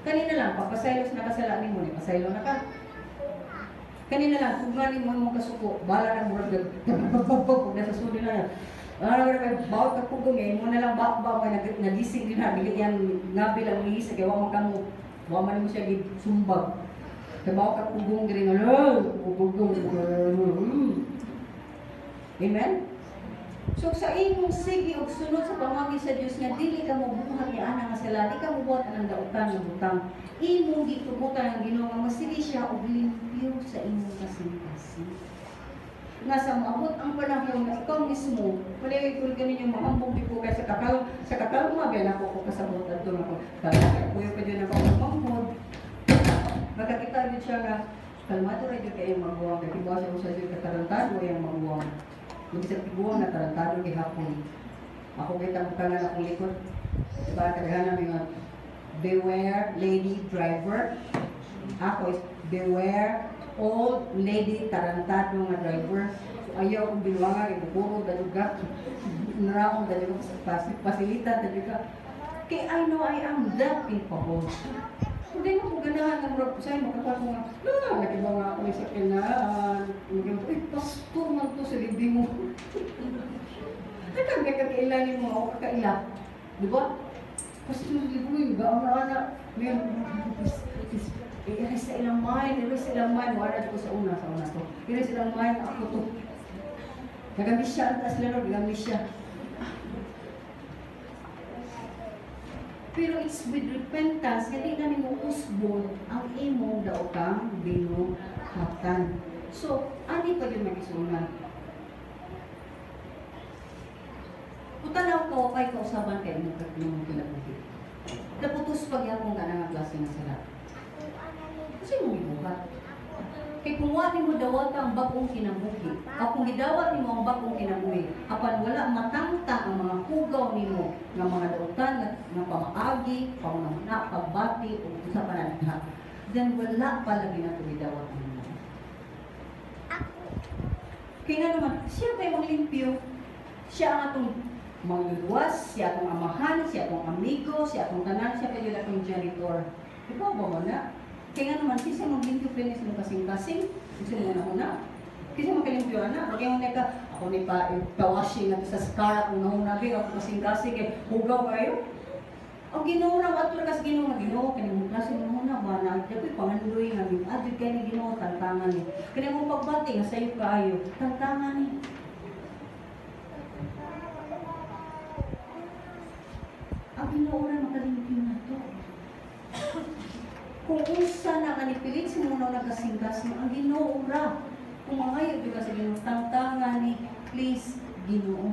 A: Kanina lang papasaylo sa nakasala nimo, ni pasaylo na ka. Kanina lang kung nga nimo mo kasuko, bala na murag og nasa sudi na. Ano ba bawat ka pugong eh, mo na lang ba ba kay nagising din na dili yan ngabi lang ni sa kay wa man kamo, wa man mo siya gisumbag. Kay bawat ka pugong diri nga pugong. Amen. So sa imong sige og sunod sa pamagi sa Dios nga dili ka mobuhat ni ana nga sala, di ka mobuhat anang dautan nga butang. Imong gitugutan ang Ginoo nga masige siya og limpyo sa imong kasing-kasing. Nga sa moabot ang panahon nga ikaw mismo, wala kung ganin yung mahambog di ko kay sa kakalma ba na ko kasabot adto na ko. Kaya kuyo pa jud ako manghod. Makakita jud siya nga kalmado ra jud kay maguwang kay tibaw siya usa jud katarantado yang maguwang. Magsab tiguang na tarantado gihapon. Ako kay tabukanan akong likod. Diba kadaghanan mga beware lady driver. Ako is beware old lady tarantado nga driver. So ayaw kong binuwanga kay bukuro daluga. Naraon daluga pasilita daluga. Kay I know I am that capable. Hindi mo ko ganahan nga murag usay makapal ko nga. Na nakibaw nga ako sa kinaan. Uy, pastor man to sa libi mo. Kaya kakaila ni mo ako kakaila. Di ba? Pastor sa libi mo, gaon na ana. Iris sa ilang mind, iris sa ilang mind. Wala ko sa una to. Iris sa ilang mind, ako to. Nagami siya, ang taas laro, nagami siya. Pero it's with repentance, nga di na nimo usbon ang imong daotang binuhatan. So, ani pa yun magisunan? Utanaw ka, kay kausaban kay imong kinabuhi. Naputos pagyapon ka na nga klase ng sala. Kasi mo gibuhat. Kay kung wa nimo dawata ang bag-ong kinabuhi, o kung gidawat nimo ang bag-ong kinabuhi, apan wala matangta ang mga hugaw nimo nga mga dautan nga pamaagi, pangunahuna, pagbati o usa pa na diha, then wala pa lagi na gidawat nimo. Kay nga naman, siya may manglimpyo. Siya ang atong mangluluwas, siya atong amahan, siya atong amigo, siya atong tanan, siya pa yun atong janitor. Ikaw ba mo na? Kaya nga naman, kasi maglimpyo pinis ng kasing-kasing, kasi muna ko na. Kasi makalimpyo na, wag yung neka, ako ni pa, pawashing na sa scar, akong nahuna, ako kasing-kasing, kaya hugaw kayo. Ang Ginoo na, ato ra kas Ginoo nga Ginoo, kani mo klase mo na ba na, dapat pangandoy nga mi, adyo kay ni Ginoo tantangan ni. Kani mo pagbati nga sayo kaayo, tantangan ni. Ang Ginoo ra makalimpyo na to. Kung unsa na kanipilit si muna nagkasing-kasing, ang Ginoo ra. Kung mangayo gyud ka sa Ginoo, tangtangan ni, please, Ginoo.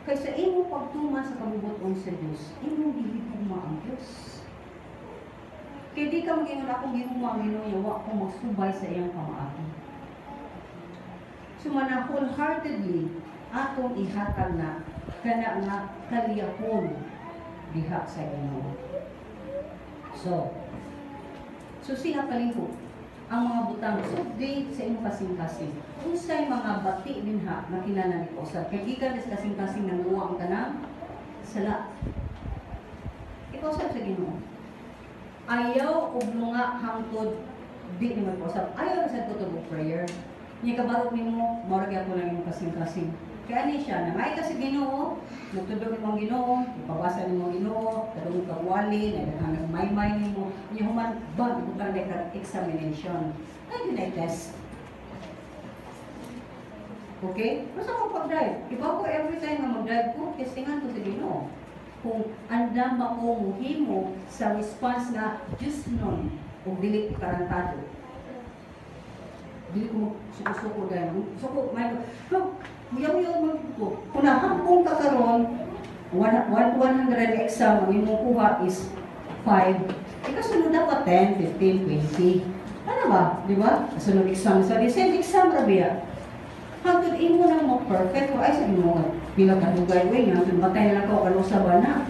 A: Kaysa imong pagtuman sa kabubut-on sa Dios, imong gihigugma ang Dios. Kay di ka mag-ingon akong gihugma ang Ginoo, wa ko magsubay sa iyang pamaagi. Sumana wholeheartedly atong ihatag na kana nga kaliyahon diha sa Ginoo. So siya palihog. Ang mga butang sugdi sa imong kasing-kasing. Unsay mga bati dinha nga kinahanglan ipausab? Kay gikan sa kasing-kasing nanguha ang tanang sala. Ipausab sa Ginoo. Ayaw og lunga hangtod di nimo ipausab. Ayaw sa tutog og prayer. Nya kabalo nimo, mao ra gyapon ang imong kasing-kasing. Kaya ani siya, nangay ka sa Ginoo, nagtudlo nimo ang Ginoo, ipabasa nimo ang Ginoo, kadungog kag wali, nagdaghang nagmaymay nimo, nya human ba ibutang kag examination. Ay yun ay test. Okay? Basta ko pag-drive. Iba ko every time nga mag-drive ko, testingan ko sa Ginoo. Kung andam ba ko muhimo sa response nga just nun o dili tarantado. Dili ko suko-suko dahil. Suko, may oh, muyaw-yaw man ko. Kung nahampong ka karon, 100 exam, ang imong kuha is 5. Ikasunod dapat 10, 15, 20. Ano ba? Di ba? Kasunod exam sa the same exam ra biya. Hangtod imo nang mo perfect ko ay sa imo nga pila ka dugay we hangtod matay na lang ko kanusa ba na.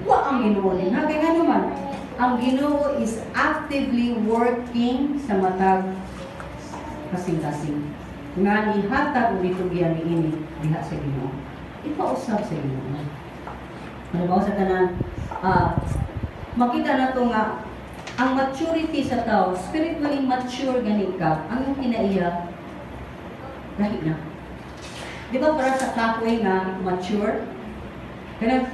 A: Wa ang Ginoo din ha, kay nga naman ang Ginoo is actively working sa matag kasing-kasing nga nihatag og litugyan niini diha sa Ginoo. Ipausab sa Ginoo. Ano ba sa tanan? Makita na to nga ang maturity sa tao, spiritually mature gani ka, ang iyong kinaiya lahi na. Di ba para sa kahoy nga mature? Kanang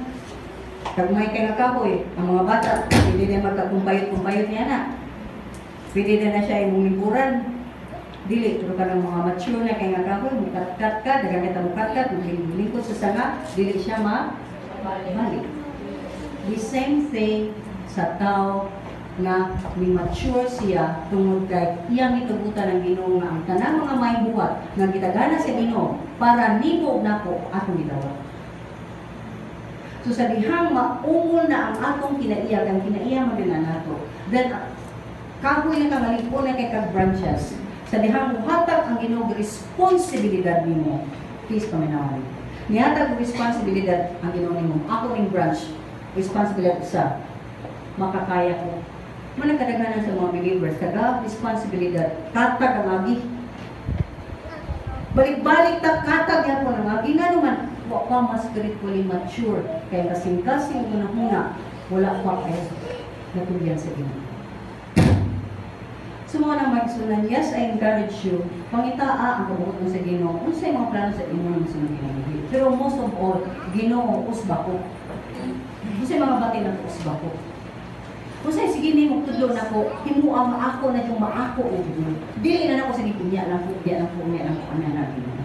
A: kagmay kay nga kahoy, ang mga bata pwede na magkakumpayot-kumpayot niya na. Pwede na na siya imong liburan. Dili, pero kanang mga mature na kay nga kahoy, mukat-kat ka, daghang kita mukat-kat, muglingkod sa sanga, dili siya ma balik. The same thing sa tao nga ni mature siya tungod kay iyang gitugutan ng Ginoo nga ang tanang mga may buhat nga gitagana sa Ginoo para nimo nako atong gidawat. So sa dihang maungol na ang atong kinaiya, kang kinaiya man din na nato. Then kahoy na kang na kay kag branches. Sa dihang muhatag ang Ginoo responsibilidad nimo. Please paminawan. Nihatag og responsibilidad ang Ginoo nimo. Ako ning branch, responsibilidad sa makakaya ko. Manang kadaghanan sa mga believers, taga responsibilidad, katag ang agi. Balik-balik ta katag yapon ang agi nga naman, wa pa mas spiritually mature kay kasing-kasing hunahuna wala pa kay natugyan sa Ginoo. So mga nang magsunan, yes, I encourage you, pangitaa ang kabuoton sa Ginoo, unsay mga plano sa imo ng sunod kinabuhi. Pero most of all, Ginoo, usba ko. Unsay mga bati na usba ko. Unsay sige nimo tudlo nako, himua maako na yung maako na jud. Dili na nako sige unya lang ko, unya lang ko, unya lang ko, ana na Ginoo.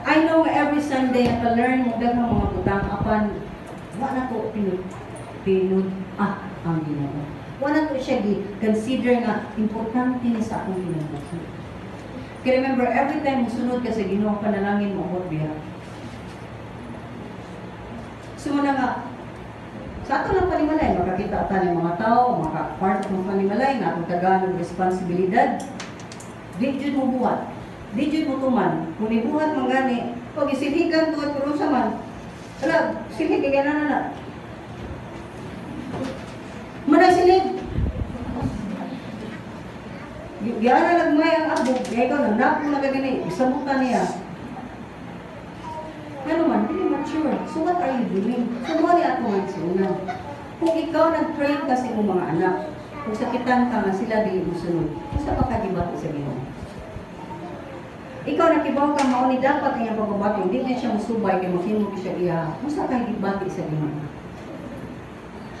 A: I know nga every Sunday naka-learn mo daghang mga butang apan wa na ko pinud pinud ang Ginoo. Wa na ko siya gi-consider nga importante ni sa akong kinabuhi. Kaya remember, every time musunod ka sa Ginoo, panalangin mo abot biya. So muna nga, sa ato lang panimalay, makakita ta ng mga tao, maka part ng panimalay, nga atong tagaan og responsibilidad. Di jud mo buhat. Di jud mo tuman. Kung ibuhat man gani, pag isilhigan tuod pero unsa man. Ala, silhig kay na na. Manay silhig. Giara nagmay ang abog, kaya ikaw nang na kagani, isabutan niya. Ano man, dili mature. So what are you doing? So mo ni ato magsunan. Kung ikaw nag-train ka sa imong mga anak, kung sakitan ka nga sila dili mosunod, unsa pa ka gibati sa Ginoo? Ikaw nakibaw ka mao ni dapat ang iyang pagbabati, hindi na siya musubay kay mahimo siya iya. Unsa ka gibati sa Ginoo?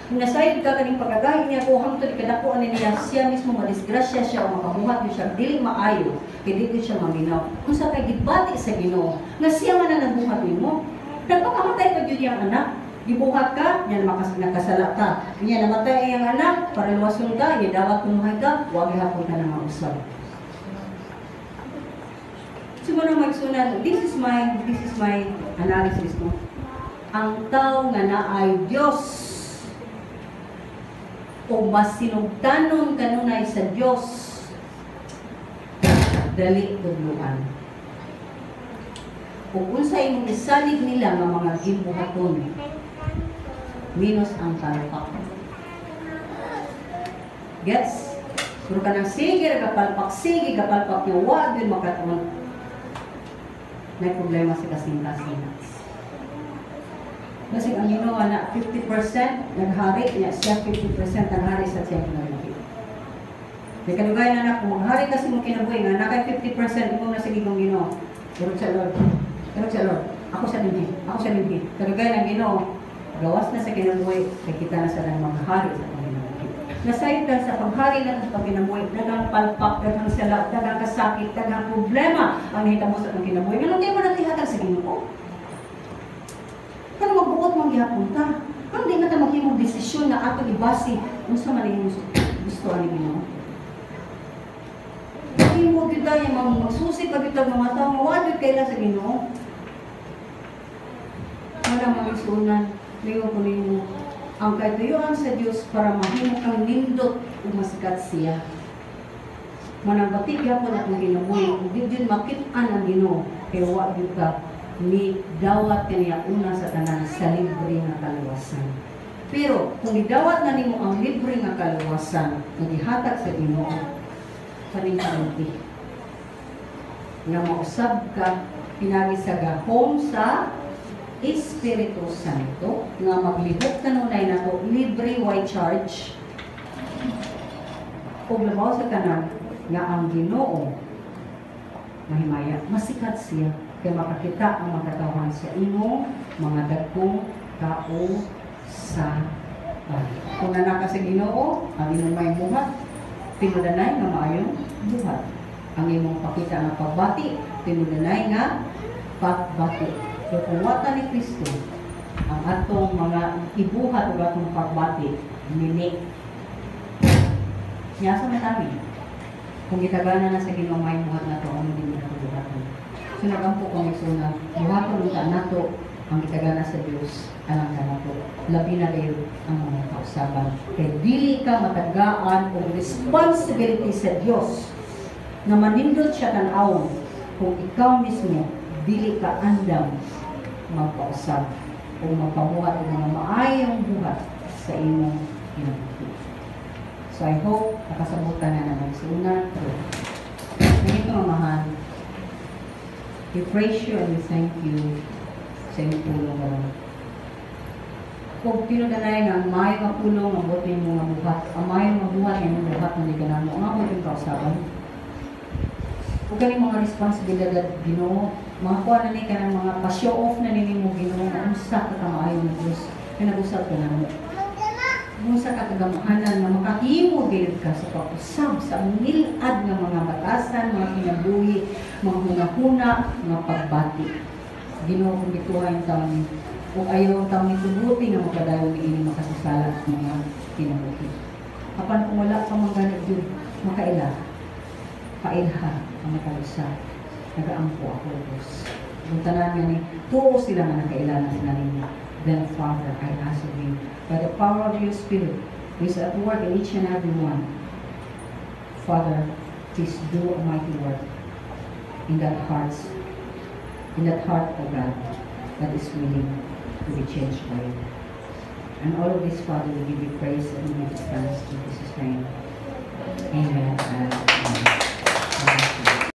A: Kung nasayod ka kaning pagkagahi niya ko hangtod ikadako ani niya siya mismo madisgrasya siya o makabuhat niya siya dili maayo kay dili siya maminaw. Unsa kay gibati sa Ginoo nga siya man ang nagbuhat nimo? Nagpakamatay pa gyud iyang anak. Gibuhat ka, niya nakasala ka. Niya namatay ang iyang anak para luwason ka, niya dawat kumuhay ka, wa gihapon ka na mausab. So mo nang magsunan, this is my analysis, no. Ang tao nga naay Dios o masinugtanon kanunay sa Dios, dali tudluan. Kung unsa imong isalig nila nga mga gibuhaton, minus ang palpak. Gets? Pero kanang sige ra kapalpak, sige kapalpak niya, wa gyud makatuon. May problema sa kasing-kasing. Kasi ang Ginoo na 50% naghari niya siya, 50% naghari sa siyang kinabuhi. May kadugay na na, kung maghari kasi mong kinabuhi, nga nakay 50% imo na sige kong Ginoo. Turog sa Lord. Turog sa Lord. Ako sa dinhi. Ako sa dinhi. Kadugay ng Ginoo, gawas na sa kinabuhi, kay kita na sa nang maghari sa kinabuhi. Nasayod sa paghari na sa pagkinabuhi, daghang palpak, daghang sala, daghang kasakit, daghang problema ang nahitabo sa atong kinabuhi. Nganong di mo natihatag sa Ginoo? Kano magbuot mong gihapon ta? Kano di man ta maghimong desisyon na atong ibasi unsa man imong gusto ani Ginoo? Himo gyud tayo magsusi pa gyud mga tao nga wa gyud kaila sa Ginoo. Wala mga isunan, lingon ko nimo ang katuyuan sa Dios para mahimo kang nindot ug masikat siya. Manang bati gyapon atong kinabuhi ug di jud makit-an ang Ginoo kay wa gyud ka ni dawat kaniya una sa tanan sa libre nga kaluwasan. Pero kung gidawat na nimo ang libre nga kaluwasan nga gihatag sa Ginoo, kaning kaunti nga mausab ka pinagi sa gahom sa Espiritu Santo nga maglihok kanunay nato, libre, way charge, ug labaw sa tanan nga ang Ginoo mahimaya, masikat siya kay makakita ang mga katawhan sa imong mga dagkong kausaban. Kung nanaka sa Ginoo, ang imong may buhat tinudanay nga maayong buhat. Ang imong pakita nga pagbati, tinudanay nga pagbati. So kung wata ni Kristo, ang atong mga ibuhat ug atong pagbati, mini. Niya sa matami. Kung gitagana na sa Ginoo may buhat nato, ano din na buhaton. So nagampo ko magsuna, buhaton unta nato ang gitagana sa Dios alang kanato. Labi na dayon ang mga kausaban. Kay dili ka matagaan og responsibility sa Dios nga manindot siya tan-awon kung ikaw mismo dili ka andam magpausab o magpabuhat og mga maayong buhat sa imong kinabuhi. So I hope nakasabutan na naman sa una. Ganito, Amahan, we praise you and we thank you sa imong pulong karon. Kung tinudanay nga ang maayo nga pulong ang buot nimo nga buhat, ang maayo nga buhat nga imong buhat na kanamo, ang amo yung kausaban. Ug kani mga responsibilidad, Ginoo, mga kuha na ni kanang mga pa-show off na ni nimo, Ginoo, nga unsa ka kamaayo ng Dios nga nag-usab ka namo. Unsa ka kagamhanan nga makahimo gayud ka sa pag-usab sa nilad nga mga batasan, mga kinabuhi, mga hunahuna, mga pagbati. Ginoo, kung gituha yung taon ni ug ayaw ang taon ni tubuti nga magpadayon ni ini makasasala at mga kinabuhi. Apan kung wala pa man gani gyud makaila, pailha ang matag usa. Nagaampo ako, Diyos. Kung tanan nga ni, tuo sila nga nakaila na sila ninyo. Then, Father, I ask of you, by the power of your Spirit, who is at work in each and every one, Father, please do a mighty work in that hearts, in that heart, O God, that is willing to be changed by you. And all of this, Father, we give you praise and we give you thanks in Jesus' name. Amen and amen.